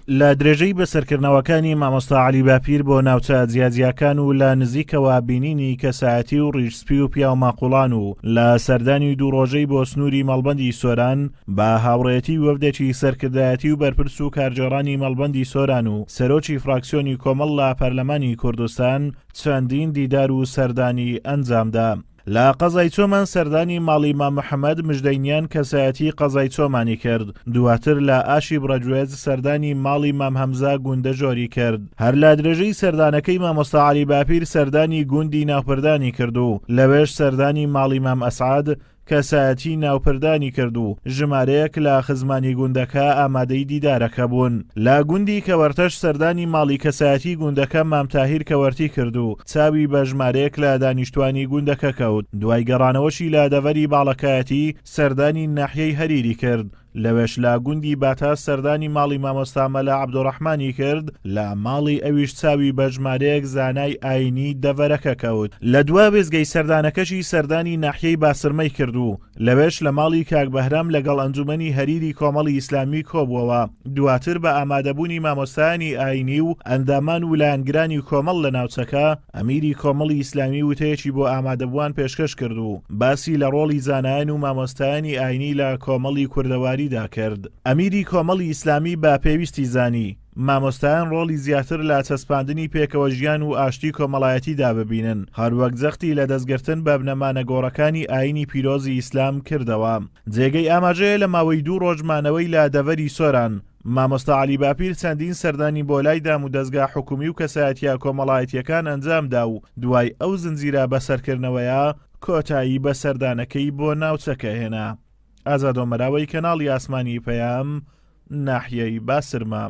لە درێژەی بەسەرکردنەوەکانی مامۆستا عەلی باپیر بۆ ناوچە جیاجیاکان و لە نزیکەوە بینینی کەسایەتی و ڕیش سپی و پیاو ماقوڵان و لە سەردانی دوو ڕۆژەی بۆ سنووری مەڵبەندی سۆران بە هاوڕێیەتی وەفدێکی سەرکردایەتی و بەرپرس و کارگێڕانی مەڵبەندی سۆران و سەرۆکی فراکسیۆنی کۆمەڵ لە پەرلەمانی کوردستان چەندین دیدار و سەردانی ئەنجامدا. لە قەزای چۆمان سەردانی ماڵی مام محەمەد مژدەینیان کەسایەتی قەزای چۆمانی کرد، دواتر لە ئاشی بڕەگوێز سەردانی ماڵی مام هەمزە گوندەژۆری کرد. هەر لە درێژەی سەردانەکەی مامۆستا عەلی باپیر سەردانی گوندی ناوپردانی کرد و لەوێش سەردانی ماڵی مام ئەسعەد کەسایەتی ناوپردانی کرد و ژمارەیەک لە خزمانی گوندەکە ئامادەی دیدارەکە بوون. لە گوندی کەوەرتەش سەردانی ماڵی کەسایەتی گوندەکە مام تاهیر کەوەرتی کرد و چاوی بە ژمارەیەک لە دانیشتوانی گوندەکە کەوت، دوای گەڕانەوەشی لە دەڤەری باڵەکایەتی سەردانی ناحیەی هەریری کرد، لەوێش لە گوندی باتاس سەردانی ماڵی مامۆستا مەلا عەبدولڕەحمانی کرد، لە ماڵی ئەویش چاوی بە ژمارەیەک زانای ئایینی دەڤەرەکە کەوت. لە دوا وێستگەی سەردانەکەشی سەردانی ناحیەی باسرمەی کرد و لەوێش لە ماڵی کاک بەهرام لەگەڵ ئەنجومەنی هەریری کۆمەڵی ئیسلامی کۆبووەوە، دواتر بە ئامادەبوونی مامۆستایانی ئایینی و ئەندامان و لایەنگرانی کۆمەڵ لە ناوچەکە، ئەمیری کۆمەڵی ئیسلامی وتەیەکی بۆ ئامادەبووان پێشکەش کرد و باسی لە ڕۆڵی زانایان و مامۆستایانی ئایینی لە کۆمەڵی کوردەواریدا کرد. ئەمیری کۆمەڵی ئیسلامی بە پێویستی زانی، مامۆستایان ڕۆڵی زیاتر لە چەسپاندنی پێکەوەژیان و ئاشتی کۆمەڵایەتیدا ببینن، هەروەک جەختی لە دەستگرتن بە بنەما نەگۆڕەکانی ئایینی پیرۆزی ئیسلام کردەوە. جێگەی ئاماژەیە لە ماوەی دوو ڕۆژ مانەوەی لە دەڤەری سۆران، مامۆستا عەلی باپیر چەندین سەردانی بۆ لای دامودەزگا حکومی و کەسایەتییە کۆمەڵایەتییەکان ئەنجامدا و دوای ئەو زنجیرە بەسەرکردنەوەیە کۆتایی بە سەردانەکەی بۆ ناوچەکە هێنا. ئازاد ئۆمەراوەی کەناڵی ئاسمانی پەیام، ناحیەی باسرمە.